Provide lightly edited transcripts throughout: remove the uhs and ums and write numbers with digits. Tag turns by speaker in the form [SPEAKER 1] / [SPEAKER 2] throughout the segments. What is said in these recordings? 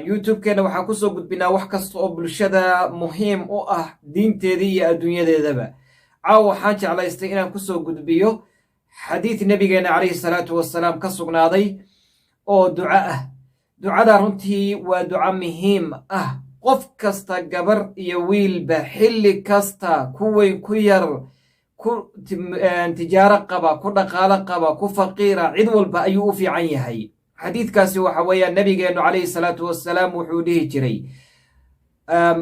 [SPEAKER 1] YouTube-keena waxaan kusoo gudbinaa wax kasta oo bulshada muhiim u ah, diinteeda iyo adduunyadeedaba. Caawa waxaan jeclaystay inaan kusoo gudbiyo xadiid nabigeena calayhi salaatu wasalaam ka sugnaaday oo duco ah. Ducada runtii waa duco muhiim ah. Qof kasta, gabar iyo wiilba, xilli kasta, ku weyn, ku yar, ku tijaaro qaba, ku dhaqaalo qaba, ku faqiira, cid walba ayuu u fiican yahay. Xadiidkaasi waxa weeyaan, nabigeennu calayhi salaatu wasalaam wuxuu dhihi jiray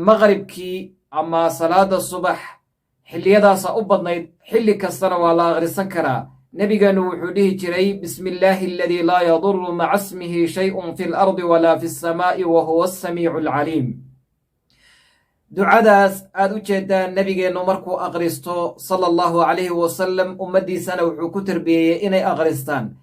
[SPEAKER 1] maqribkii ama salaada subax, xilliyadaasa u badnayd, xilli kastana waa la akhrisan karaa. Nebigeennu wuxuu dhihi jiray: "بسم الله الذي لا يضر مع اسمه شيء في الأرض ولا في السماء وهو السميع العليم." Ducadaas aad u jeedaan, nebigeennu markuu akhristo sala Allahu calayhi wasalam, ummaddiisana wuxuu ku tarbiyeeyey inay akhristaan.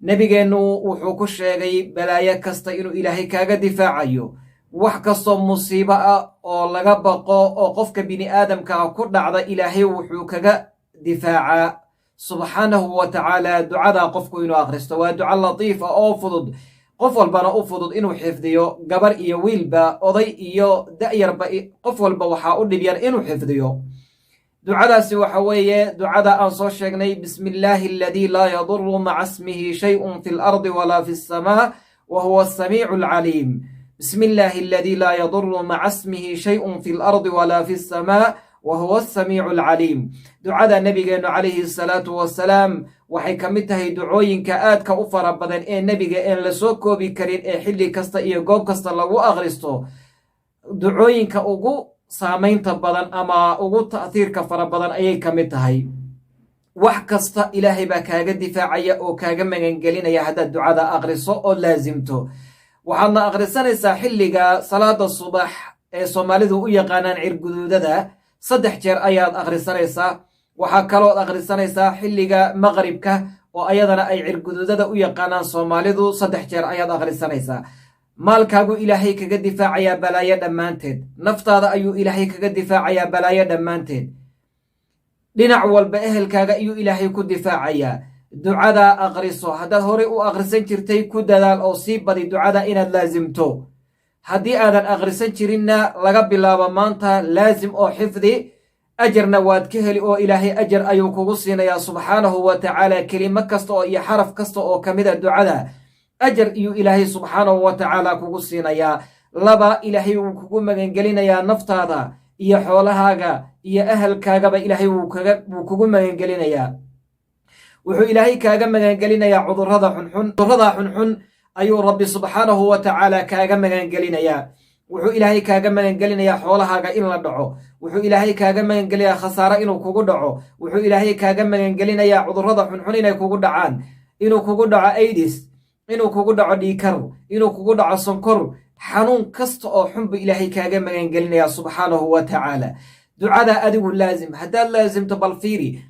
[SPEAKER 1] Nebigeennu wuxuu ku sheegay balaayo kasta inuu Ilaahay kaaga difaacayo, wax kastoo musiibo ah oo laga baqo oo qofka bini aadamkaa ku dhacda, Ilaahay wuxuu kaga difaacaa subxaanahu wa tacaala ducadaa qofku inuu akhristo. Waa duco latiif ah oo fudud, qof walbana u fudud inuu xifdiyo, gabar iyo wiilba, oday iyo da'yarba, qof walba waxaa u dhibyar inuu xifdiyo. Ducadaasi waxa weeye ducada aan soo sheegnay: "بسم الله الذي لا يضر مع اسمه شيء في الأرض ولا في السماء وهو السميع العليم." بسم الله الذي لا يضر مع اسمه شيء في الأرض ولا في السماء وهو السميع العليم. Ducada nabigeennu calayhi salaatu wasalaam waxay ka mid tahay ducooyinka aadka u fara badan ee nebiga een lasoo koobi karin, ee xilli kasta iyo goob kasta lagu akhristo. Ducooyinka ugu saamaynta badan ama ugu ta'hiirka fara badan ayay ka mid tahay. Wax kasta Ilaahay baa kaaga difaacaya oo kaaga magangelinaya haddaad ducada akhriso oo laasimto. Waxaadna akhrisanaysaa xilliga salaada subax ee Soomaalidu u yaqaanaan cirguduudada, 3 jeer ayaad akhrisanaysaa. Waxaa kalood akhrisanaysaa xilliga maqribka oo ayadana ay cirguduudada u yaqaanaan Soomaalidu, 3 jeer ayaad akhrisanaysaa. Maalkaagu Ilaahay kaga difaacayaa balaayo dhammaanteed, naftaada ayuu Ilaahay kaga difaacayaa balaayo dhammaanteed, dhinac walba ehelkaaga ayuu Ilaahay ku difaacayaa. Ducadaa aqriso. Haddaad horey u akhrisan jirtay, ku dadaal oo sii badi ducada inaad laasimto. Haddii aadan akhrisan jirinna, laga bilaabo maanta laasim oo xifdi, ajarna waad ka heli oo Ilaahay ajar ayuu kugu siinayaa subxaanahu wa tacaala. Kelimo kasta oo iyo xaraf kasta oo ka mid a ducada ajar iyuu Ilaahay subxaanahu wa tacaala kugu siinayaa. Laba, Ilaahay wuu kugu magangelinayaa naftaada iyo xoolahaaga iyo ahalkaagaba. Ilaahay wuu kugu magangelinayaa. Wuxuu Ilaahay kaaga magangelinayaa cudurrada xunxun. Cudurrada xunxun ayuu Rabbi subxaanahu wa tacaala kaaga magangelinayaa. Wuxuu Ilaahay kaaga magangelinayaa xoolahaaga in la dhaco. Wuxuu Ilaahay kaaga magangelinayaa khasaare inuu kugu dhaco. Wuxuu Ilaahay kaaga magangelinayaa cudurrada xunxun inay kugu dhacaan, inuu kugu dhaco AIDS, inuu kugu dhaco dhiikar, inuu kugu dhaco sonkor. Xanuun kasta oo xun buu Ilaahay kaaga magangelinayaa subxaanahu wa tacaala. Ducada adigu laazim. Haddaad laasimto, bal fiiri,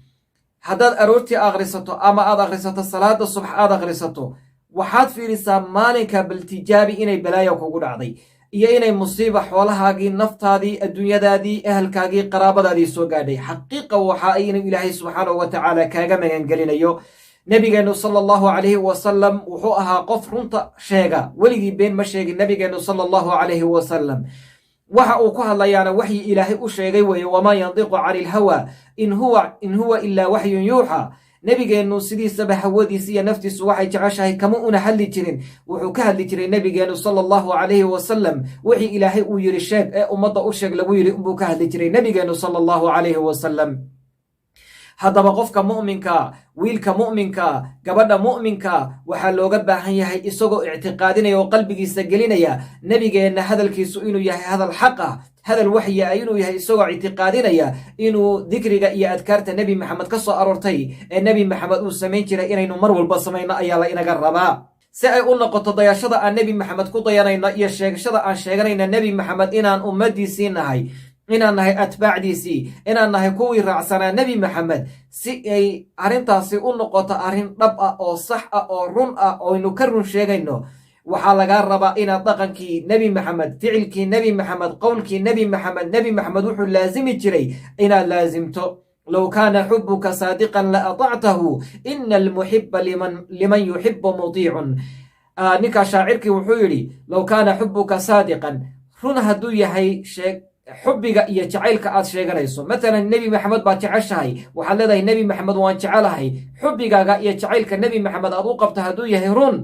[SPEAKER 1] haddaad aroortii akhrisato ama aad akhrisato salaada subax aad akhrisato, waxaad fiirisaa maalinka, bal tijaabi inay balaaya kugu dhacday iyo inay musiiba xoolahaagii, naftaadii, adduunyadaadii, ehelkaagii, qaraabadaadii soo gaadhay. Xaqiiqa waxa inuu Ilaahay subxaanahu wa tacaala kaaga magangelinayo. Nabigeennu sala Allahu calayhi wasalam wuxuu ahaa qof runta sheega, weligii been ma sheegin. Nabigeennu sala Allahu calayhi wasalam waxa uu ku hadlayaana waxyi Ilaahay u sheegay weeye. وما ينطق عن الهوى إن هو إلا وحي يوحى. Nebigeennu sidiisaba hawadiisa iyo naftiisu waxay jeceshahay kama una hadli jirin. Wuxuu ka hadli jiray nebigeennu sala Allahu calayhi wasalam wixii Ilaahay uu yidhi sheeg ee ummadda u sheeg lagu yidhi unbuu ka hadli jiray nebigeennu sala Allahu calayhi wasalam. Haddaba qofka mu'minka, wiilka mu'minka, gabadha mu'minka, waxaa looga baahan yahay, isagoo ictiqaadinaya oo qalbigiisa gelinaya nebigeenna hadalkiisu inuu yahay hadal xaq ah, hadal waxyi ah inuu yahay, isagoo ictiqaadinaya, inuu dikriga iyo adkaarta Nebi Maxamed ka soo aroortay ee Nebi Maxamed uu samayn jiray inaynu mar walba samayno ayaa la inaga rabaa, si ay u noqoto dayashada aan Nebi Maxamed ku dayanayno iyo sheegashada aan sheeganayna Nebi Maxamed inaan ummaddiisii nahay, inaan nahay atbaacdiisii, inaan nahay kuwii raacsanaa Nebi Maxamed. Si ay arrintaasi u noqoto arrin dhab ah oo sax ah oo run ah oynu ka run sheegayno, waxaa lagaa rabaa inaad dhaqankii Nebi Maxamed, ficilkii Nebi Maxamed, qowlkii Nebi Maxamed, Nebi Maxamed wuxuu laasimi jiray inaad laasimto. لو كان حبك صادقا لأطعته إن المحب لمن يحب مطيع. Ninkaa shaacirkii wuxuu yidhi: "Low kaana xubuka saadiqan", run hadduu yahay sheeg xubbiga iyo jacaylka aad sheeganayso. Matalan, Nebi Maxamed baad jeceshahay, waxaad leedahay: "Nebi Maxamed waan jecelahay." Xubbigaaga iyo jacaylka Nebi Maxamed aad u qabto hadduu yahay run,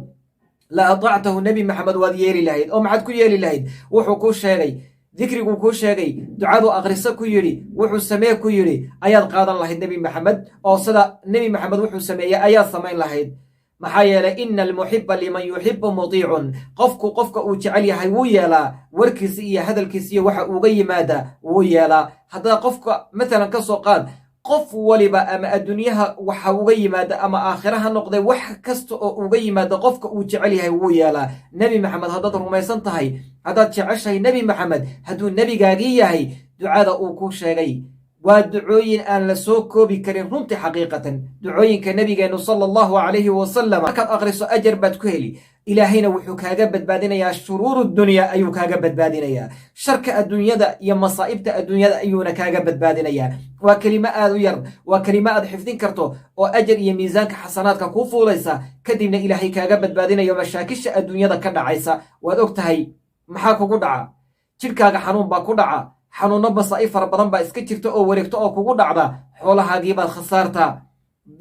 [SPEAKER 1] la atactahu, Nebi Maxamed waad yeeli lahayd. Oo maxaad ku yeeli lahayd? Wuxuu kuu sheegay, dikriguu kuu sheegay, ducadu akhriso ku yidhi, wuxuu samee ku yidhi ayaad qaadan lahayd Nebi Maxamed, oo sida Nebi Maxamed wuxuu sameeyey ayaad samayn lahayd. Maxaa yeelay, ina almuxiba liman yuxibu mutiicun. Qofku qofka uu jecel yahay wuu yeelaa, warkiisa iyo hadalkiisa iyo waxa uga yimaada wuu yeelaa. Haddaa qofka matalan ka soo qaad, qof waliba ama adduunyaha waxa uga yimaada ama aakhira ha noqday, wax kasta oo uga yimaada qofka uu jecel yahay wuu yeelaa. Nebi Maxamed haddaad rumaysan tahay, haddaad jeceshahay Nebi Maxamed, hadduu nebigaagii yahay, ducada uu ku sheegay waa ducooyin aan la soo koobi karin. Runtii xaqiiqatan, ducooyinka nebigeennu sala Allahu calayhi wasalam markaad aqriso, ajar baad ku heli. Ilaahayna wuxuu kaaga badbaadinayaa shuruuru dunya ayuu kaaga badbaadinayaa, sharka adduunyada iyo masaa'ibta adduunyada ayuuna kaaga badbaadinayaa. Waa kelimo aad u yar, waa kelimo aad xifdin karto oo ajar iyo miisaanka xasanaadka kuu fuulaysa, kadibna Ilaahay kaaga badbaadinayo mashaakisha adduunyada ka dhacaysa. Waad og tahay maxaa kugu dhaca? Jidhkaaga xanuun baa ku dhaca, xanuunno, masaa'ib fara badan baa iska jirta oo wareegto oo kugu dhacda. Xoolahaagiibaad khasaartaa,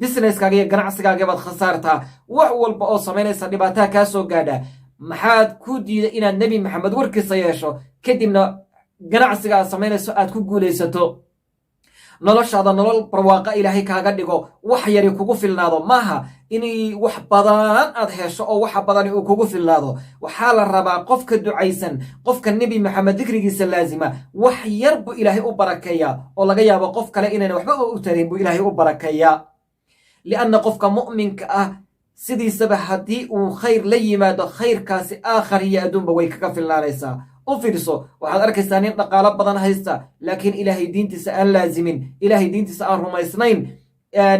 [SPEAKER 1] businesskaaga iyo ganacsigaagiibaad khasaartaa, wax walba oo samaynaysa dhibaataa kaa soo gaadha. Maxaad ku diiday inaad Nebi Maxamed warkiisa yeesho, kadibna ganacsiga aad samaynayso aad ku guulaysato, noloshaada nolol barwaaqa Ilaahay kaaga dhigo, wax yari kugu filnaado? Maaha inay wax badan aad hesho oo waxa badani uu kugu filnaado. Waxaa la rabaa qofka ducaysan, qofka Nebi Maxamed dikrigiisa laazima, wax yar buu Ilaahay u barakeeyaa oo laga yaabo qof kale inayna waxba u tarin buu Ilaahay u barakeeyaa. Lianna qofka mu'minka ah sidiisaba haddii uu khayr la yimaado, khayrkaasi aakhar iyo adduunba way kaga filnaanaysaa. U fiirso, waxaad arkaysaa nin dhaqaalo badan haysta, laakiin Ilaahay diintiisa aan laazimin, Ilaahay diintiisa aan rumaysnayn,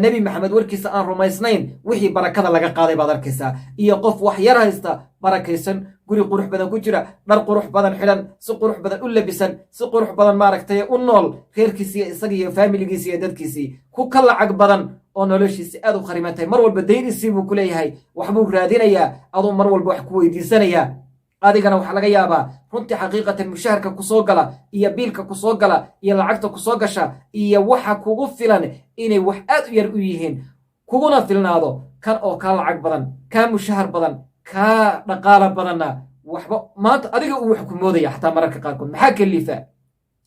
[SPEAKER 1] Nebi Maxamed warkiisa aan rumaysnayn, wixii barakada laga qaaday baad arkaysaa. Iyo qof wax yar haysta, barakaysan, guri qurux badan ku jira, dhar qurux badan xidhan, si qurux badan u labisan, si qurux badan maaragtay u nool, reerkiisi iyo isaga iyo faamiligiisi iyo dadkiisii, ku ka lacag badan oo noloshiisi aad u khariman tahay. Mar walba dayn isii buu ku leeyahay, waxbuu raadinayaa, aduu mar walba wax ku weydiisanayaa. Adigana waxaa laga yaabaa runtii xaqiiqatan mushaharka kusoo gala iyo biilka kusoo gala iyo lacagta kusoo gasha iyo waxa kugu filan inay wax aad u yar u yihiin, kuguna filnaado. Kan oo kaa lacag badan, kaa mushahar badan, kaa dhaqaala badanna waxba maanta adiga uu wax ku moodaya xataa mararka qaarkood. Maxaa kalifa?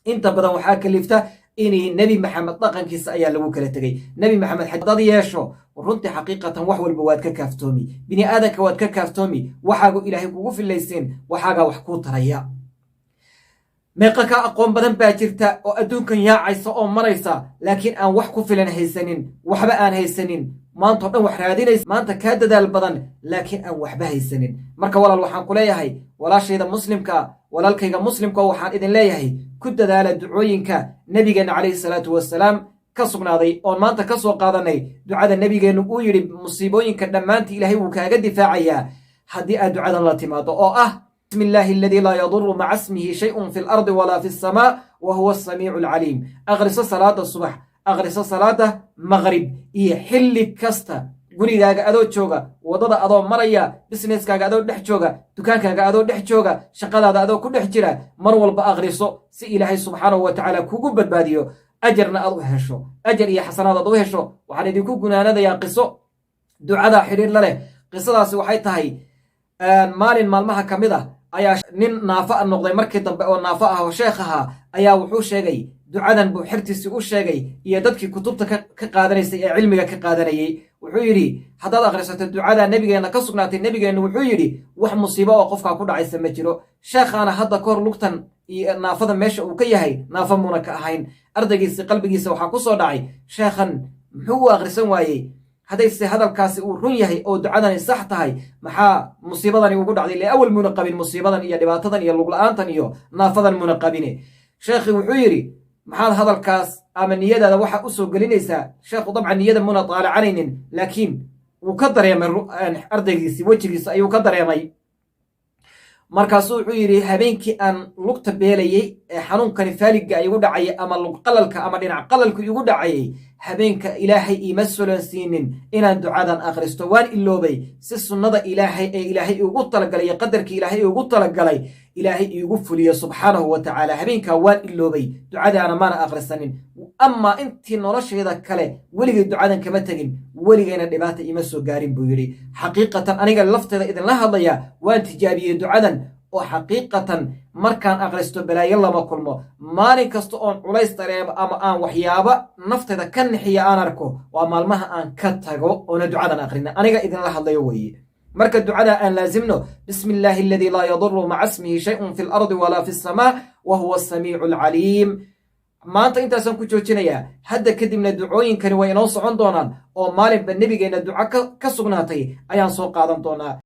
[SPEAKER 1] Inta badan waxaa kalifta inay Nebi Maxamed dhaqankiisa ayaa lagu kala tegey. Nebi Maxamed haddaad yeesho, runtii xaqiiqatan wax walba waad ka kaaftoomi, bini aadanka waad ka kaaftoomi, waxaagu Ilaahay kugu filaysiin, waxaagaa wax kuu taraya. Meeqa kaa aqoon badan baa jirta oo adduunkan yaacaysa oo maraysa, laakiin aan wax ku filan haysanin, waxba aan haysanin, maantao dhan wax raadinaysa, maanta kaa dadaal badan, laakiin aan waxba haysanin? Marka walaal, waxaan ku leeyahay, walaashayda muslimka, walaalkayga muslimka, waxaan idin leeyahay ku dadaala ducooyinka nebigeenna calayhi salaatu wasalaam ka sugnaaday oon maanta ka soo qaadanay. Ducada nebigeennu uu yidhi musiibooyinka dhammaantii Ilaahay wuu kaaga difaacayaa haddii aad ducadan la timaado, oo ah: "Bismi illaahi aladii laa yaduru maca ismihi shayun fi lardi walaa fi alsamaa wa huwa asamiicu alcaliim." Akhriso salaada subax, akhriso salaada maqrib iyo xilli kasta, gurigaaga adoo jooga, waddada adoo maraya, businesskaaga adoo dhex jooga, dukaankaaga adoo dhex jooga, shaqadaada adoo ku dhex jira, mar walba akhriso si Ilaahay subxaanahu wa tacaala kugu badbaadiyo, ajarna aad u hesho, ajar iyo xasanaad aad u hesho. Waxaan idinku gunaanadayaa qiso ducada xidhiir la leh. Qisadaasi waxay tahay, maalin maalmaha ka mid ah ayaa nin naafa a noqday markii dambe oo naafo ah oo sheekh ahaa ayaa wuxuu sheegay, ducadan buu xertiisii u sheegay iyo dadkii kutubta ka qaadanaysay ee cilmiga ka qaadanayey. Wuxuu yidhi: "Haddaad akhrisato ducada nebigeenna ka sugnaatay, nebigeennu wuxuu yidhi wax musiibo oo qofkaa ku dhacaysa ma jiro." Sheekhaana hadda kahor lugtan iyo naafada meesha uu ka yahay naafa muuna ka ahayn. Ardaygiisi qalbigiisa waxaa ku soo dhacay: sheekhan muxuu u akhrisan waayey? Haddayse hadalkaasi uu run yahay oo ducadani sax tahay, maxaa musiibadani ugu dhacday? Le awal muuna qabin musiibadan iyo dhibaatadan iyo lugla-aantan iyo naafadan muuna qabine. Sheekhii wuxuu yidhi: "Maxaad hadalkaas ama niyadaada waxaa u soo gelinaysaa?" Sheekhu dabcan niyada muuna daalacanaynin, laakiin wuu ka dareemay ardaygiisii, wejigiisa ayuu ka dareemay. Markaasuu wuxuu yidhi: "Habeenkii aan lugta beelayey ee xanuunkani faaliga igu dhacayay ama lug qalalka ama dhinac qalalku igu dhacayay, Habeenka Ilaahay iima solansiinin inaan ducadan akhristo, waan iloobay. Si sunnada Ilaahay ee Ilaahay iigu talagalay iyo qadarkii Ilaahay iigu talagalay Ilaahay iigu fuliyo subxaanahu wa tacaala, habeenkaa waan iloobay, ducadaana maana akhrisanin. Amaa intii noloshayda kale weligay ducadan kama tegin, weligayna dhibaata iima soo gaarin, buu yidhi. Xaqiiqatan, aniga lafteeda idinla hadlaya waan tijaabiyey ducadan, oo xaqiiqatan markaan akhristo balaayo lama kulmo. Maalin kasta oon culays dareemo ama aan waxyaabo naftayda ka nixiya aan arko, waa maalmaha aan ka tago oona ducadan akhrina. Aniga idinla hadlayo weeye. Marka ducada aan laazimno: بسم الله الذي لا يضر مع اسمه شيء في الأرض ولا في السماء وهو السميع العليم. Maanta intaasaan ku joojinayaa. Hadda kadibna ducooyinkani way inoo socon doonaan, oo maalinba nebigeenna duco ka sugnaatay ayaan soo qaadan doonaa.